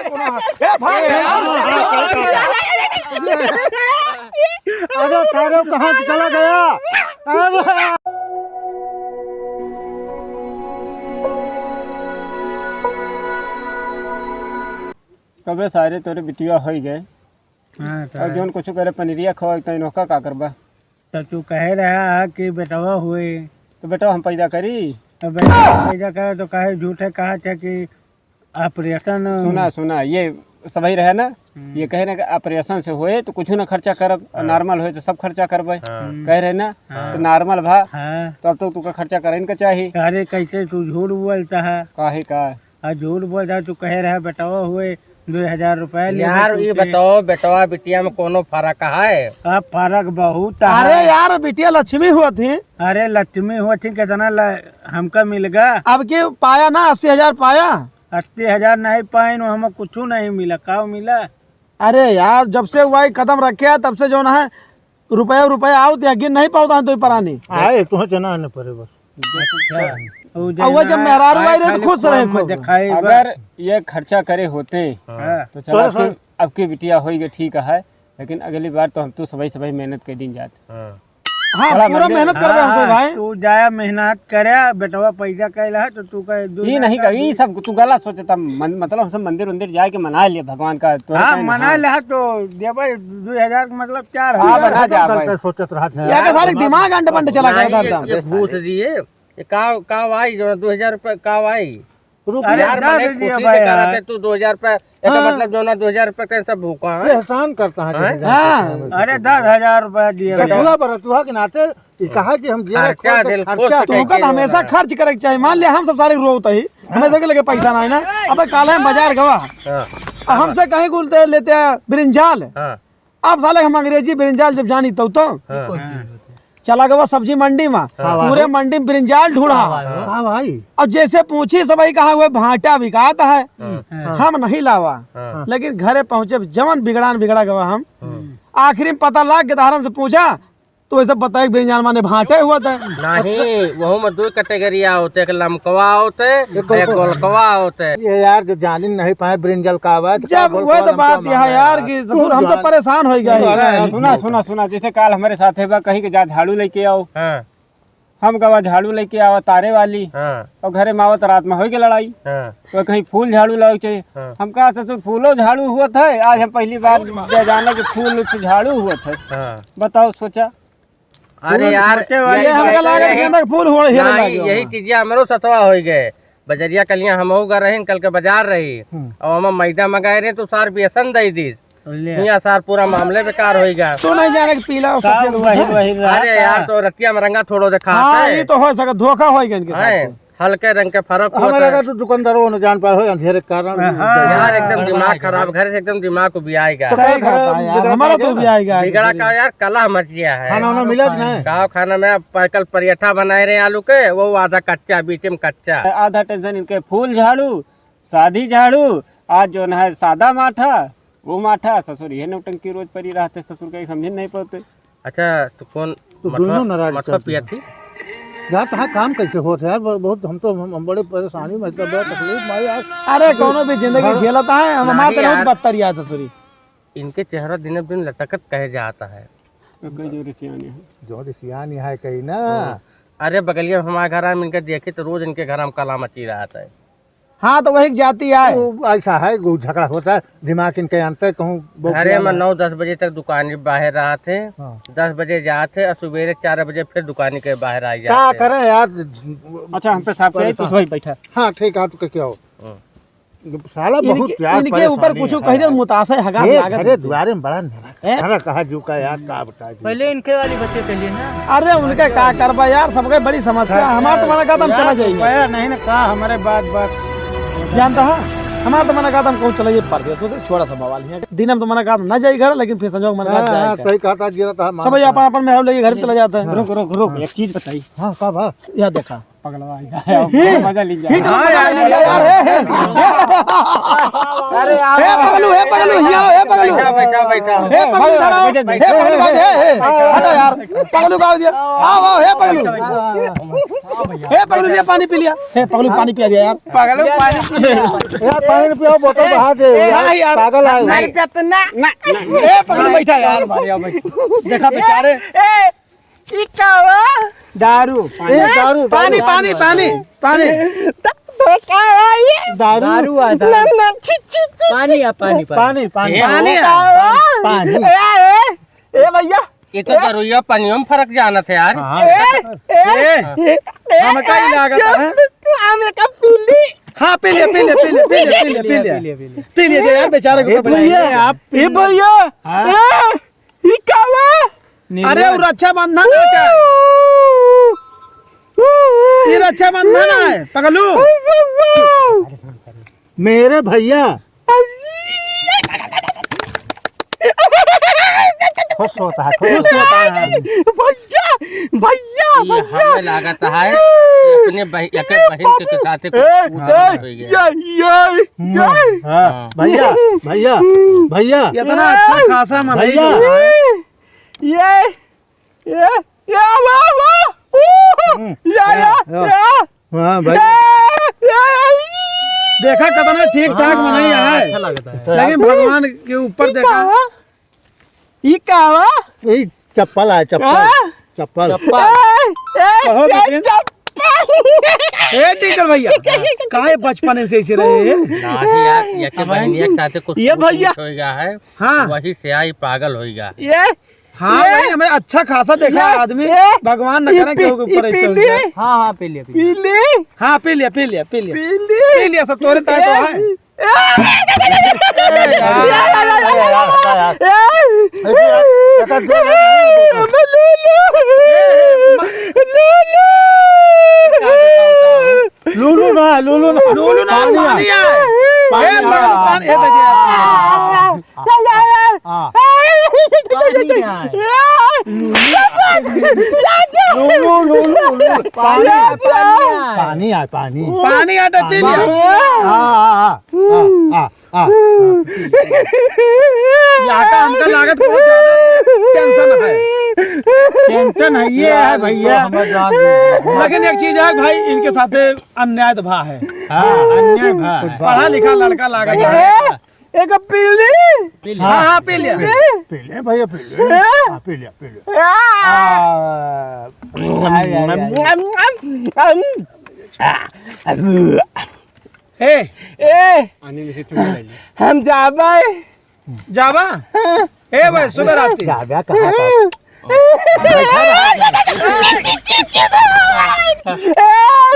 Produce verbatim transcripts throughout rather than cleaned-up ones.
ए भाई, अरे सारे कहाँ चला गया? अरे कबे सारे तोरे बिटिया होई गए। हाँ, और जौन कुछ करे पनीरिया खवाए, तो इनका का करबा? तो तू कहे रहा कि बेटवा हुए। तो बेटवा हम पैदा करी। तो बेटवा पैदा करे तो काहे झूठे कहा था कि ऑपरेशन? सुना, सुना, ये सही रहे ना, हम्म। ये कहे ना कि ऑपरेशन से होए तो कुछ ना खर्चा करब, और हाँ। नॉर्मल होए तो सब खर्चा करबे। हाँ। कहे रहे ना, हाँ। तो नॉर्मल भा, हाँ। तो अब तो तुका खर्चा करे इनका चाही। अरे कैसे तू झूठ बोलता है? काहे का? आ झूठ बोलता है, तू कहे रहा बेटवा हुए दो हजार रुपया ले यार, तू ये के। बताओ, बेटवा बिटिया में कोनो फर्क है? अब फर्क बहुत है। अरे यार, बिटिया लक्ष्मी हुआ थी। अरे लक्ष्मी हुआ थी, कितना ल-, हमका मिल गया। अब के पाया ना, अस्सी हजार पाया। अस्सी हजार नहीं पाइन, हमें कुछ नहीं मिला। का मिला? अरे यार, जब से वही कदम रखे है, तब से जो ना है, रुपया, रुपया आओ, तो यकीन नहीं पावता है तो ही परानी। आए, तुम्हें जना न पड़े बस। अच्छा। वो अब वो जब मेहरारू आई रहे, तो खुश रहे खूब। दिखाई बा। अगर ये खर्चा करे होते, हाँ। तो चला, तोरा अब की, अब की बिटिया होई गई, ठीक है, लेकिन अगली बार तो हम तो सबाई, सबाई मेहनत कर दिन जात। हाँ। हाँ, चला पूरा मंदिर। मेहनत करबे हमसे हाँ, भाई। तू जाया मेहनत करे, बेटवा पैदा कैला है, तो तू कहे दू ई नहीं हजार कर, ई दे। सब तू गलत सोचता, मन-, मतलब हम सब मंदिर उंदिर जाए के मना लिए भगवान का, तोरे हाँ, कहे ना, मना हाँ। ले तो देबे दू हजार के मतलब चार हाँ, हजार। बना जा भाई। सोचत रहा था। या के सारे दिमाग अंड बंड चला नहीं, करता ये, था। ये घूस दिए, ये का, का आई, जो दो हजार रुपये का आई? रुपया अरे, यार, दस मने रुपया खुशी भाई से कह रहा यार। था, तू दो हजार रुपये, एकर हाँ। मतलब जो ना दो हजार रुपये के सब भूखा है। एहसान करता है हैं? जैसे हाँ। जान करता है। अरे, दस हजार रुपया दिए भैया। सकुला बरतुहा के नाते ई कहा कि हम जेरा खर्चा खोल के दिल खर्चा खोल के तुमका तो कइके हमेशा रोना। खर्च करे के चाही। मान लिया हम सब सारे रोवत ही, हमें सबके लगे पैसा ना है ना। अबे काल हम बाजार गवा, हाँ। अब हमसे कहीं कुल ते लेते हैं ब्रिंजाल। हाँ। अब साले हम अंग्रेजी ब्रिंजाल जब जानी तब तो हाँ। चला गवा सब्जी मंडी में, हाँ। पूरे मंडी में ब्रिंजाल ढूंढा। हाँ भाई। हाँ भाई। अब जैसे पूछी सब, "भाई कहाँ हुए भाटा बिकात है?" हाँ। हम नहीं लावा, हाँ। लेकिन घरे पहुँचे जवन बिगड़ान बिगड़ा गवा हम। हाँ। आखिरी में पता लाग के धारन से पूछा, तो वैसे बताए कि ब्रिंजाल माने भाटे हुआ था। नहीं, वहू में दो कैटेगरी होते, एक लमकवा होते, एक एक गोलकवा। गोलकवा होते। ये यार जो जानी नहीं पाए ब्रिंजाल का बात, जब गोलकवा वही तो लमकवा बात यह मांगा यार यार। कि तू ससुर हम तो जान। परेशान हो गए। तू जान यार। सुना, सुना, सुना, जैसे काल हमारे साथ है बा, कहीं के जा झाड़ू लेके आओ। हाँ। हम गवा झाड़ू लेके आवा तारे वाली। हाँ। और घरे में आवत रात में होई के लड़ाई। हाँ। तो कहीं फूल झाड़ू लावे के चाहिए। हाँ। हम कहा ससुर फूलो झाड़ू हुआ था, आज हम पहली बार जा-, जाने के फूल से झाड़ू हुआ था। हाँ। बताओ सोचा। अरे फूल यार, सोचे वाली यही ये हमका बात लागत है। गेंदा के फूल हुआ हेरे नहीं, लागे यही वहाँ। चीजें हमरो सतवा होई गए। बजरिया कलियां हमहू गा रही, कल के बाजार रही। हम्म। और हम मैदा मंगाए रहे तो सार बेसन दे दीस। ले। हियाँ सार पूरा मामले बेकार होई गया। तू नहीं जाने कि पीला और का सफेद होता वही, है। वही रहता। अरे यार, तो रतिया में रंगा थोड़ो देखा हाँ, है। ये तो हो सके, धोखा होई गया इनके साथ हैं, तो। हल्के रंग के फर्क होता हमारे है। का तो दुकानदारों ने जान पाए हो, अंधेरे के कारण हाँ, यार, एकदम हाँ, दिमाग हाँ, खराब, घर से एकदम दिमाग उबियाएगा। तो सही कल कहता खराब है यार, बिगड़ा हमारा तो तो उबियाएगा। बिगड़ा का यार, कला मच गया है। खाना वाना मिला कि नहीं? गाँव खाना में आप कल पराठा बनाए रहे आलू के, वो आधा कच्चा, बीच में कच्चा। आधा टेंशन इनके फूल झाड़ू, शादी झाड़ू, आज जो है सादा माठा, वो माठा, ससुर ये नौटंकी रोज परी रहते, ससुर का समझ नहीं पाते। अच्छा, तो कौन तो मठवा, दोनों नाराज मठवा चलते पिया हैं। थी? यार, तहाँ काम कैसे होत है यार? ब-, बहुत, हम तो, हम, हम बड़े परेशानी में, इतना बड़ा तकलीफ में यार। अरे, कौनो भी जिंदगी घर झेलता है, हम, हमारे नहीं तो रोज यार। बदतर याद है, ससुरी। इनके चेहरा दिन ब दिन लटकत कहे जाता है। जो रिसियानी है। जो रिसियानी है कही ना। हाँ। अरे, बगलिया में हमारे घर आए, इनके देखी तो रोज इनके घर में कला मची रहता है। हाँ, तो वही जाति आए। वो ऐसा है, वो झगड़ा होता है, दिमाग इनके अंत है, कहूँ बहुत घरे ज्यादा में है। नौ दस बजे तक दुकानी बाहर रहत है, हाँ। दस बजे जात है और सुबेरे चार बजे फिर दुकानी के बाहर आ का जात है। करें यार? अच्छा, हम पेशाब के आई, परेशान। तो भाई बैठा। हाँ, ठीक है, आपके क्या हो? हाँ। साला बहुत इनके, प्यार इनके ऊपर परेशानी कुछ है कह दे, यार। मुतासा है, हगार ये लागत घरे है। दुआरे में बड़ा नरक, हैं? नरक है, जो का यार, का बताई। पहले इनके वाली बतिया कहिए ना। अरे उनके का करबा यार, सबके बड़ी समस्या है। हमार तो मना कहता हम चला जाइए। रुपया नहीं ना का हमारे बात बात। जानता है, हमार तो मना कहता हम कहूँ चला जाइए परदेस, तो छोड़ा सब बवाल है। दिन हम तो मना कहता हम ना जाइए घर, लेकिन फिर संजोग मना कहता हाँ, जाइए हाँ, घर। सही कहता, जीरा तो हम सब मानता अपन है। अपन मेहरारू लेके घर हाँ। चला जाता है। हाँ। रुक, रुक, रुक, हाँ। एक चीज बताई। हाँ, का बा? या देखा, पगलवा, ये बहुत मजा ली जा। ये चलो, हाँ मजा यार, ले लिया यार, हे, हे। अरे यार। हे पगलू, हे पगलू, हियाँ, हे पगलू। बैठा, बैठा, बैठा। हे पगलू, इधर आओ। बैठे, हे पगलू, बैठे। हे, हे। हटा यार, पगलू का हो दिया। आओ, आओ, हे पगलू। हे पगलू, लिया पानी पी लिया। हे पगलू, पानी पिया दिया यार। पगलू, पानी पी लिया। यार, पानी पियो, बोतल बहा दे। ना यार। पागल है। ना, ना, ना। हे पगलू, बैठा यार। देखा बेचारे। ए, ई का बा? दारू, ए, दारू, पानी, दारू। पानी, पानी, पानी। त-, त का बा ये? दारू। दारू आ, दारू। ना, ना, छी, छी, छी, पानी छी। आ, पानी, पानी। पानी, पानी। ए, पानी आ। का बा? पानी। ए, ए, ए भैया। ये तो ए। दारूया पानियों में फर्क जानत है यार। हाँ। ए, ए, ए, ए, हमका ही लागत है। हम का पी ली? हाँ, पी ले, पी ले, पी ले, पी ले, पी ले, पी ले। पी ले, पी ले। पी ले, दे यार, बेचारे को ए तो भैया, पिलाइए। आप पी ए लो। भैया, हाँ। ए। ई का बा? अरे, वो रक्षाबंधन है क्या? ये रक्षाबंधन है, पगलू। मेरे भैया। खुश होता है, खुश। खुश होता है। भैया, भैया, ये भैया। हमें लागत है कि अपने बह-, एक बहन के, के साथ कुछ ए, कुछ ए, हो गया। ये, ये, हम्म, ये। हाँ। भैया, भैया, भैया। इतना अच्छा खासा मनई भैया। जो है। ये, ये, ये, वाह, वाह, ऊ, हम्म, या, या, या, या। या। हाँ, भाई। या, या, या, ई। देखा, कितना ठीक ठाक हाँ, मनई है। अच्छा लगता है। लेकिन भगवान के ऊपर ई देखा। का? ई का बा? ई चप्पल है, चप्पल। हाँ? चप्पल। चप्पल। ए, ए, कहो ये बेटे। चप्पल। ए, टिंकल भैया, काहे बचपने से ऐसे रहे हैं? नाही यार, ये के बहनिया के साथे कुछ ये कुछ भैया। हो गया है, हाँ। वही से आई पागल हो गया। ये हाँ ये, भाई, हमें अच्छा खासा देखा ये, आदमी, ये, भगवान न ये करे पी-, केहू के ये ऊपर ऐसे पी हो ली। जाए। हाँ, हाँ, पी लिया, पी लिया। पी ली। हाँ, पी लिया, पी लिया, पी लिया। पी ली। पी लिया, सब तोरे ताए तो है। ए, ए, यार, यार, यार, यार, यार, यार। ए, यार, यार, यार। ए, यार, यार, यार, यार। लूलू। ए, ए, मा- लूलू। लूलू ना, लूलू ना। लूलू ना, पानी पानी है। है। पानी ए, है। पानी, पानी, ए, देखिए। हाँ। पानी है। लूलू, लूलू, लूलू। पानी, पानी है। पानी है, पानी। पानी है, तो पी लिया। हाँ, हाँ, हाँ, हाँ, हाँ, हाँ। यहाँ का हमका लागत बहुत ज्यादा tension है। Tension है, ये है भैया। हमें जान दो। लेकिन एक चीज है भाई, इनके साथे अन्याय तो भा है। हाँ, अन्याय भा है। पढ़ा लिखा लड़का लागत है। एक पी ली। पी लिया। हाँ, हाँ, पी लिया। पी ले, पी ले भैया, पी ले। हाँ। हाँ, पी लिया, पी लिया। हाँ। आ, आई, आई, आई। ए। ए। हम जाबे। जाबा? हाँ। ए भाई, सुबह रात के। जाबा कहाँ पर?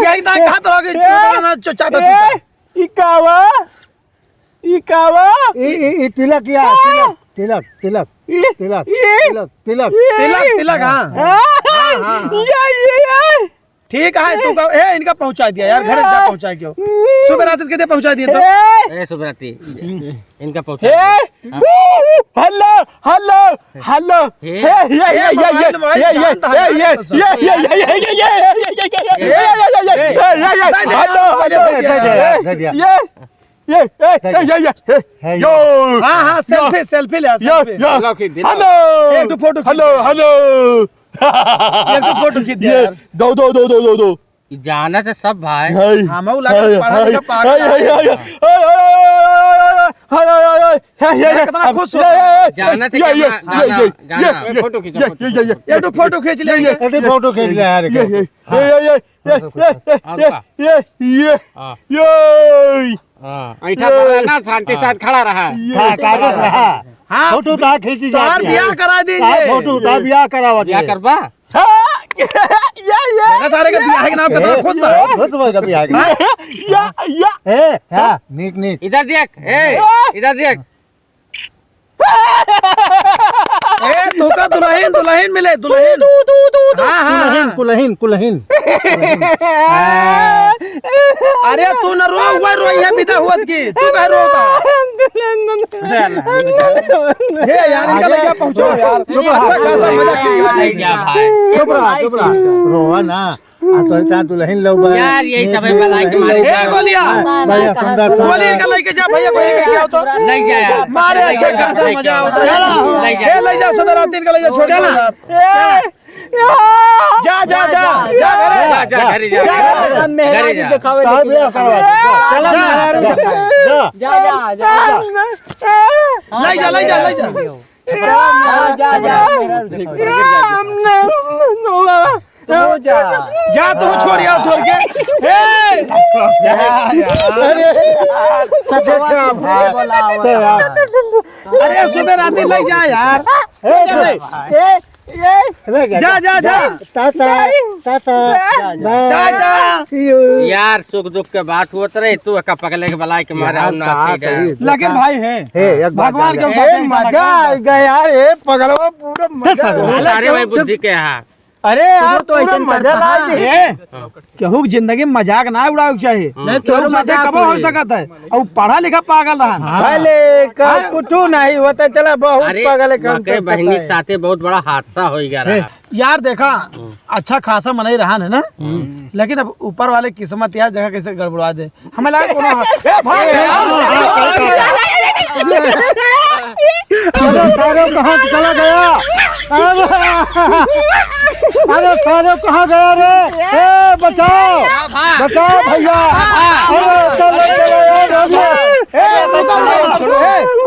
यही तो कहा तो कि ए। ना च-, चाटा चूटा। ए। ई का बा? ई का बा? ई, ई, ई तिलक या, हाँ। तिलक, तिलक, तिलक, ई, तिलक, ई, तिलक, तिलक। ई। तिलक, तिलक, हाँ। हाँ। हाँ, हाँ, हाँ। या, या, या। ठीक है, तू का, ए, इनका पहुंचा दिया यार, घर जा पहुंचा के हो। सुबह रात के दे पहुंचा दिए तो। ए। ए, सुबह रात। इनका पहुंचा ए। दिया। हाँ। Hello, hello, hello. ए। ए, ये, ये, ये, ये, मोबाइल, मोबाइल, ये, ये, जानता है ये, यार, ये, तो सब। ये, ये, ये, हेलो, हेलो। दे दिया, दे दिया। ये, ये, ये, ये, ये, ये, ये, है यो। हाँ, हाँ, selfie, selfie ले, यो, selfie। यो। लगा खींच दे, हेलो। एक ठो photo खींच हेलो, दे। हेलो। एक ठो photo खींच दे ये, यार। दो, दो, दो। ई जानत है सब भाई। हाय। हाँ, मऊ लगा हाय, पढ़ा हाय, लिखा पागल हाय, है। हाय, हाय, हाय। हाय, हाय, हाय, हाय, हाय। हे, हे, हे, कितना खुश हो। ये, ये, जानत है ये, क्या ये, गा-, ये, गाना, ये, गाना। ये, photo खींचा, ये, photo ये, ये, खींचा। ये। एक ठो photo खींच ले, ये, ये, ये, ये, photo खींच ले, यार, ये, ये, ये। ये, ये, ये, ये, ये, और ये, का? ये, ये, ये, हाँ। ये। हाँ। ऐठा ये। धरा ना, शांति हाँ। साथ खड़ा रहा। ये। का-, कागज रहा। हाँ। फोटो उठा खींची तार जाती है। ब्याह करा दीजिए। तार फोटो उठा, ब्याह करावा ब्याह दे। करबा? हाँ। ये, ये। देखा सारे के ब्याह के नाम पे तो ए, खुश है। बहुत भाई का ब्याह के नाम। हाँ। या, या। ए, हाँ, नीक, नीक। इधर देख, ए, हाँ। इधर देख। ए, तोका दुलहिन, दुलहिन मिले, दुलहिन। दू, दू, दू, दू। हाँ, हाँ, कुलहिन, हाँ। कुलहिन, कुलहिन। अरे, तू न रो, हुआ रोई है, बिदा हुआ की। तू कह रो बा? हे यार, इनका लगे पहुंचो यार। चुप रहा, अच्छा खासा मजा किया। चुप रहा, चुप रहा। रोवा ना। आ, तो इतना दुल्हन लोग बा। यार, यही सब है, भलाई के मारे। ए, गोलिया। हाँ, भैया, सुंदर, सुंदर। गोलिया का लेके जा, भैया, गोलिया का क्या होता? ले जा यार। मारे, ले जा, अच्छा खासा मजा आवता है। ले जा। ए, ले जा, सुबह रात दिन का ले जा, छोड़ दो यार। ए, जा, जा, जा, जा, घरे। जा, जा, घरे जा। जा, घरे। अब मेहरारू घरे जा। दिखावे साहब, लेके ये जा। करवा दो। चलो, जा। मेहरारू दिखावे। जा। जा, जा, जा, जा। ले जा, ले जा, ले जा। जा, जा, जा। तो जा। जा, तू छोड़ यार, छोड़ के। ए! अरे! अरे, सुबह राती ले जा यार। ए, ए, ए, जा, जा, जा। टाटा, टाटा, बाय। टाटा। See you। यार, सुख दुख के बात होत रहे, तू एका पगले के बलाई के मारे यार, हम ना का कही। लेकिन भाई है, हे, एक बात भगवान जान के ले। साथ ए, ऐसा मजा लगा। आ गया यार, ए, पगलवा पूरा मजा आ गया। सारे भाई बुद्धि के है। अरे यार, तो पूरा ऐसे मजा ला दे। ए, केहू के जिंदगी में मजाक ना उड़ावे के चाही। नहीं, केहू के साथे कबो हो सकत है। और पढ़ा लिखा पागल रहा। हाँ। भले का हाँ। कुछ नहीं होता, चला बहुत अरे, पागल है, काम वाकई चलता बहनी है। के साथे बहुत बड़ा हादसा हो गया रहा। यार देखा, हम्म। अच्छा खासा मनई रहन है ना, हम्म। लेकिन अब ऊपर वाले किस्मत यार देखा कैसे गड़बड़ा दे। हमें लगा कोनो ए, भाग गया। अरे सारे कहाँ चला गया? अरे, अरे सारे कहाँ गया रे? ए, बचाओ, बचाओ भैया। अरे, चलो, चलो यार, ए, ए,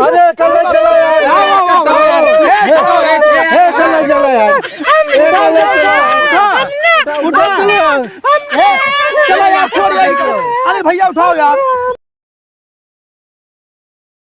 अरे, चलो, चलो यार। आओ, आओ, आओ, आओ। ए, चलो, चलो यार। ए, चलो, चलो। उठा, उठा। ए, चलो यार, छोड़ यार। अरे भैया, उठाओ यार।